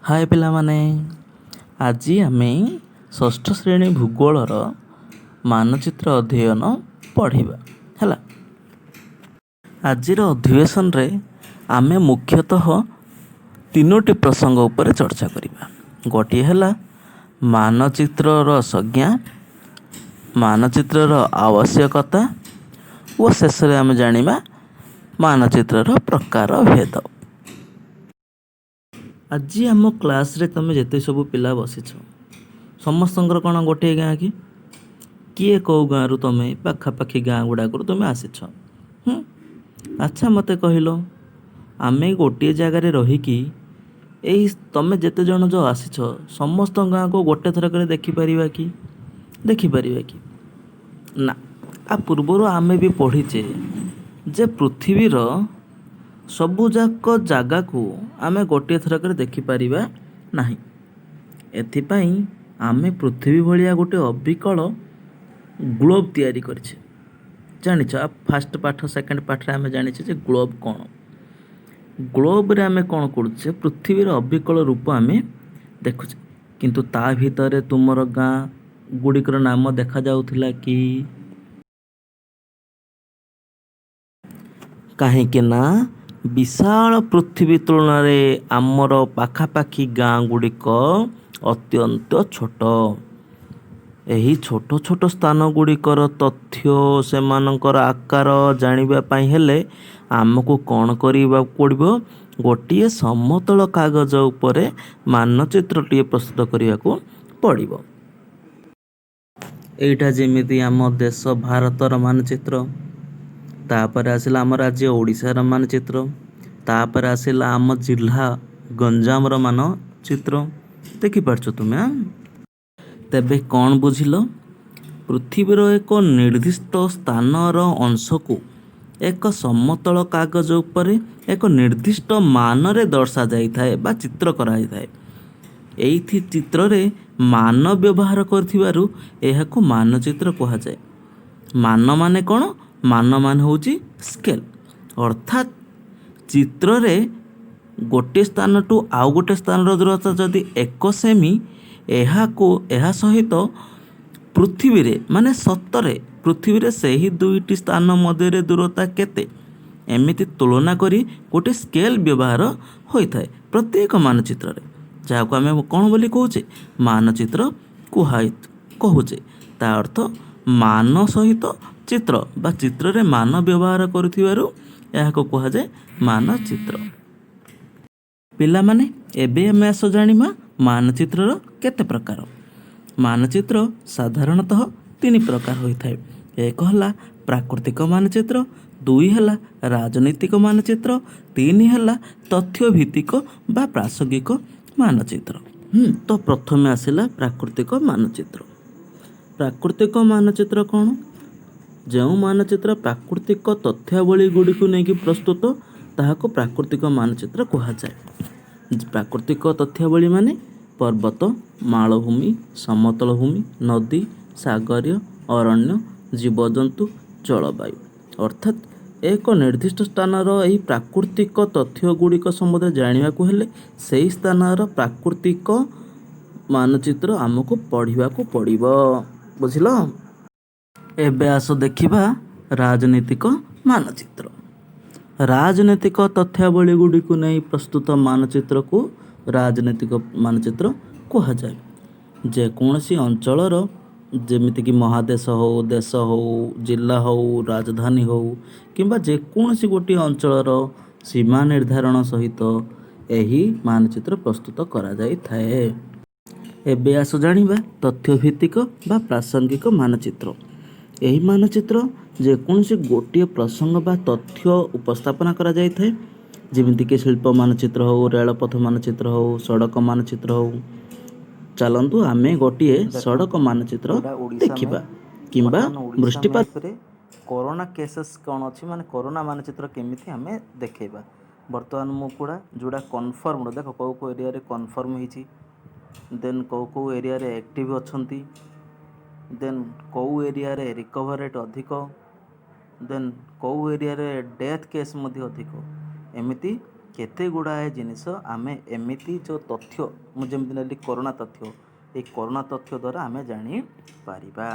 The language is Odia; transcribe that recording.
ହାଏ ପିଲାମାନେ, ଆଜି ଆମେ ଷଷ୍ଠ ଶ୍ରେଣୀ ଭୂଗୋଳର ମାନଚିତ୍ର ଅଧ୍ୟୟନ ପଢ଼ିବା। ହେଲା, ଆଜିର ଅଧିବେଶନରେ ଆମେ ମୁଖ୍ୟତଃ ତିନୋଟି ପ୍ରସଙ୍ଗ ଉପରେ ଚର୍ଚ୍ଚା କରିବା। ଗୋଟିଏ ହେଲା ମାନଚିତ୍ରର ସଂଜ୍ଞା, ମାନଚିତ୍ରର ଆବଶ୍ୟକତା ଓ ଶେଷରେ ଆମେ ଜାଣିବା ମାନଚିତ୍ରର ପ୍ରକାର ଭେଦ। ଆଜି ଆମ କ୍ଲାସ୍ରେ ତୁମେ ଯେତେ ସବୁ ପିଲା ବସିଛ, ସମସ୍ତଙ୍କର କ'ଣ ଗୋଟିଏ ଗାଁ କି? କିଏ କେଉଁ ଗାଁରୁ, ତୁମେ ପାଖାପାଖି ଗାଁ ଗୁଡ଼ାକରୁ ତୁମେ ଆସିଛ। ଆଚ୍ଛା, ମୋତେ କହିଲ, ଆମେ ଗୋଟିଏ ଜାଗାରେ ରହିକି ଏଇ ତୁମେ ଯେତେ ଜଣ ଯେଉଁ ଆସିଛ ସମସ୍ତଙ୍କ ଗାଁକୁ ଗୋଟେ ଥରକରେ ଦେଖିପାରିବା କି? ଦେଖିପାରିବା କି ନା? ଆ ପୂର୍ବରୁ ଆମେ ବି ପଢ଼ିଛେ ଯେ ପୃଥିବୀର ସବୁଯାକ ଜାଗାକୁ ଆମେ ଗୋଟିଏ ଥରକରେ ଦେଖିପାରିବା ନାହିଁ। ଏଥିପାଇଁ ଆମେ ପୃଥିବୀ ଭଳିଆ ଗୋଟେ ଅବିକଳ ଗ୍ଲୋବ୍ ତିଆରି କରିଛେ, ଜାଣିଛ? ଫାଷ୍ଟ ପାଠ, ସେକେଣ୍ଡ ପାଠରେ ଆମେ ଜାଣିଛେ ଯେ ଗ୍ଲୋବ୍ କ'ଣ। ଗ୍ଲୋବ୍ରେ ଆମେ କ'ଣ କରୁଛେ? ପୃଥିବୀର ଅବିକଳ ରୂପ ଆମେ ଦେଖୁଛେ। କିନ୍ତୁ ତା ଭିତରେ ତୁମର ଗାଁ ଗୁଡ଼ିକର ନାମ ଦେଖାଯାଉଥିଲା କି? କାହିଁକି ନା ବିଶାଳ ପୃଥିବୀ ତୁଳନାରେ ଆମର ପାଖାପାଖି ଗାଁ ଗୁଡ଼ିକ ଅତ୍ୟନ୍ତ ଛୋଟ। ଏହି ଛୋଟ ଛୋଟ ସ୍ଥାନ ଗୁଡ଼ିକର ତଥ୍ୟ, ସେମାନଙ୍କର ଆକାର ଜାଣିବା ପାଇଁ ହେଲେ ଆମକୁ କ'ଣ କରିବାକୁ ପଡ଼ିବ? ଗୋଟିଏ ସମତଳ କାଗଜ ଉପରେ ମାନଚିତ୍ରଟିଏ ପ୍ରସ୍ତୁତ କରିବାକୁ ପଡ଼ିବ। ଏଇଟା ଯେମିତି ଆମ ଦେଶ ଭାରତର ମାନଚିତ୍ର, ତାପରେ ଆସିଲା ଆମ ରାଜ୍ୟ ଓଡ଼ିଶାର ମାନଚିତ୍ର, ତାପରେ ଆସିଲା ଆମ ଜିଲ୍ଲା ଗଞ୍ଜାମର ମାନଚିତ୍ର। ଦେଖିପାରୁଛ ତୁମେ? ତେବେ କ'ଣ ବୁଝିଲ? ପୃଥିବୀର ଏକ ନିର୍ଦ୍ଦିଷ୍ଟ ସ୍ଥାନର ଅଂଶକୁ ଏକ ସମତଳ କାଗଜ ଉପରେ ଏକ ନିର୍ଦ୍ଦିଷ୍ଟ ମାନରେ ଦର୍ଶାଯାଇଥାଏ ବା ଚିତ୍ର କରାଯାଇଥାଏ। ଏଇଥି ଚିତ୍ରରେ ମାନ ବ୍ୟବହାର କରିଥିବାରୁ ଏହାକୁ ମାନଚିତ୍ର କୁହାଯାଏ। ମାନ ମାନେ କ'ଣ? ମାନ ମାନେ ହେଉଛି ସ୍କେଲ୍। ଅର୍ଥାତ୍ ଚିତ୍ରରେ ଗୋଟିଏ ସ୍ଥାନଠୁ ଆଉ ଗୋଟେ ସ୍ଥାନର ଦୂରତା ଯଦି 1 ସେମି, ଏହାକୁ ଏହା ସହିତ ପୃଥିବୀରେ, ମାନେ ସତରେ ପୃଥିବୀରେ ସେହି ଦୁଇଟି ସ୍ଥାନ ମଧ୍ୟରେ ଦୂରତା କେତେ, ଏମିତି ତୁଳନା କରି ଗୋଟେ ସ୍କେଲ୍ ବ୍ୟବହାର ହୋଇଥାଏ ପ୍ରତ୍ୟେକ ମାନଚିତ୍ରରେ, ଯାହାକୁ ଆମେ କ'ଣ ବୋଲି କହୁଛେ? ମାନଚିତ୍ର କୁହା କହୁଛେ। ତା ଅର୍ଥ ମାନ ସହିତ ଚିତ୍ର ବା ଚିତ୍ରରେ ମାନ ବ୍ୟବହାର କରୁଥିବାରୁ ଏହାକୁ କୁହାଯାଏ ମାନଚିତ୍ର। ପିଲାମାନେ, ଏବେ ଆମେ ଆସ ଜାଣିବା ମାନଚିତ୍ରର କେତେ ପ୍ରକାର। ମାନଚିତ୍ର ସାଧାରଣତଃ ତିନି ପ୍ରକାର ହୋଇଥାଏ। ଏକ ହେଲା ପ୍ରାକୃତିକ ମାନଚିତ୍ର, ଦୁଇ ହେଲା ରାଜନୈତିକ ମାନଚିତ୍ର, ତିନି ହେଲା ତଥ୍ୟ ଭିତ୍ତିକ ବା ପ୍ରାସଙ୍ଗିକ ମାନଚିତ୍ର। ତ ପ୍ରଥମେ ଆସିଲା ପ୍ରାକୃତିକ ମାନଚିତ୍ର। ପ୍ରାକୃତିକ ମାନଚିତ୍ର କ'ଣ? ଯେଉଁ ମାନଚିତ୍ର ପ୍ରାକୃତିକ ତଥ୍ୟାବଳୀ ଗୁଡ଼ିକୁ ନେଇକି ପ୍ରସ୍ତୁତ, ତାହାକୁ ପ୍ରାକୃତିକ ମାନଚିତ୍ର କୁହାଯାଏ। ପ୍ରାକୃତିକ ତଥ୍ୟାବଳୀ ମାନେ ପର୍ବତ, ମାଳଭୂମି, ସମତଳ ଭୂମି, ନଦୀ, ସାଗରୀୟ, ଅରଣ୍ୟ, ଜୀବଜନ୍ତୁ, ଜଳବାୟୁ। ଅର୍ଥାତ୍ ଏକ ନିର୍ଦ୍ଦିଷ୍ଟ ସ୍ଥାନର ଏହି ପ୍ରାକୃତିକ ତଥ୍ୟ ଗୁଡ଼ିକ ସମ୍ବନ୍ଧରେ ଜାଣିବାକୁ ହେଲେ ସେହି ସ୍ଥାନର ପ୍ରାକୃତିକ ମାନଚିତ୍ର ଆମକୁ ପଢ଼ିବାକୁ ପଡ଼ିବ। ବୁଝିଲ? ଏବେ ଆସ ଦେଖିବା ରାଜନୈତିକ ମାନଚିତ୍ର। ରାଜନୈତିକ ତଥ୍ୟାବଳୀ ଗୁଡ଼ିକୁ ନେଇ ପ୍ରସ୍ତୁତ ମାନଚିତ୍ରକୁ ରାଜନୈତିକ ମାନଚିତ୍ର କୁହାଯାଏ। ଯେକୌଣସି ଅଞ୍ଚଳର, ଯେମିତିକି ମହାଦେଶ ହଉ, ଦେଶ ହଉ, ଜିଲ୍ଲା ହଉ, ରାଜଧାନୀ ହଉ କିମ୍ବା ଯେକୌଣସି ଗୋଟିଏ ଅଞ୍ଚଳର ସୀମା ନିର୍ଦ୍ଧାରଣ ସହିତ ଏହି ମାନଚିତ୍ର ପ୍ରସ୍ତୁତ କରାଯାଇଥାଏ। ଏବେ ଆସ ଜାଣିବା ତଥ୍ୟ ଭିତ୍ତିକ ବା ପ୍ରାସଙ୍ଗିକ ମାନଚିତ୍ର। ଏହି ମାନଚିତ୍ର ଯେକୌଣସି ଗୋଟିଏ ପ୍ରସଙ୍ଗ ବା ତଥ୍ୟ ଉପସ୍ଥାପନା କରାଯାଇଥାଏ, ଯେମିତିକି ଶିଳ୍ପ ମାନଚିତ୍ର ହଉ, ରେଳପଥ ମାନଚିତ୍ର ହଉ, ସଡ଼କ ମାନଚିତ୍ର ହଉ। ଚାଲନ୍ତୁ ଆମେ ଗୋଟିଏ ଦେଖ, ସଡ଼କ ମାନଚିତ୍ର ଏଇଟା ଓଡ଼ିଶା ଦେଖିବା ମ୍ୟାପ୍। କିମ୍ବା ବର୍ତ୍ତମାନ ଓଡ଼ିଶା ବୃଷ୍ଟିପାତ ମ୍ୟାପ୍ରେ କରୋନା କେସେସ୍ କ'ଣ ଅଛି, ମାନେ କରୋନା ମାନଚିତ୍ର କେମିତି ଆମେ ଦେଖେଇବା। ବର୍ତ୍ତମାନ ମୁଁ କୁଡ଼ା ଯେଉଁଟା କନଫର୍ମଡ଼, ଦେଖ କେଉଁ କେଉଁ ଏରିଆରେ କନଫର୍ମ ହେଇଛି, ଦେନ୍ କେଉଁ କେଉଁ ଏରିଆରେ ଆକ୍ଟିଭ୍ ଅଛନ୍ତି, ଦେନ୍ କେଉଁ ଏରିଆରେ ରିକଭର ରେଟ୍ ଅଧିକ, ଦେନ୍ କେଉଁ ଏରିଆରେ ଡେଥ୍ କେସ୍ ମଧ୍ୟ ଅଧିକ, ଏମିତି କେତେ ଗୁଡ଼ାଏ ଜିନିଷ ଆମେ ଏମିତି ଯେଉଁ ତଥ୍ୟ, ମୁଁ ଯେମିତି ନେଲି କରୋନା ତଥ୍ୟ, ଏଇ କରୋନା ତଥ୍ୟ ଦ୍ୱାରା ଆମେ ଜାଣିପାରିବା।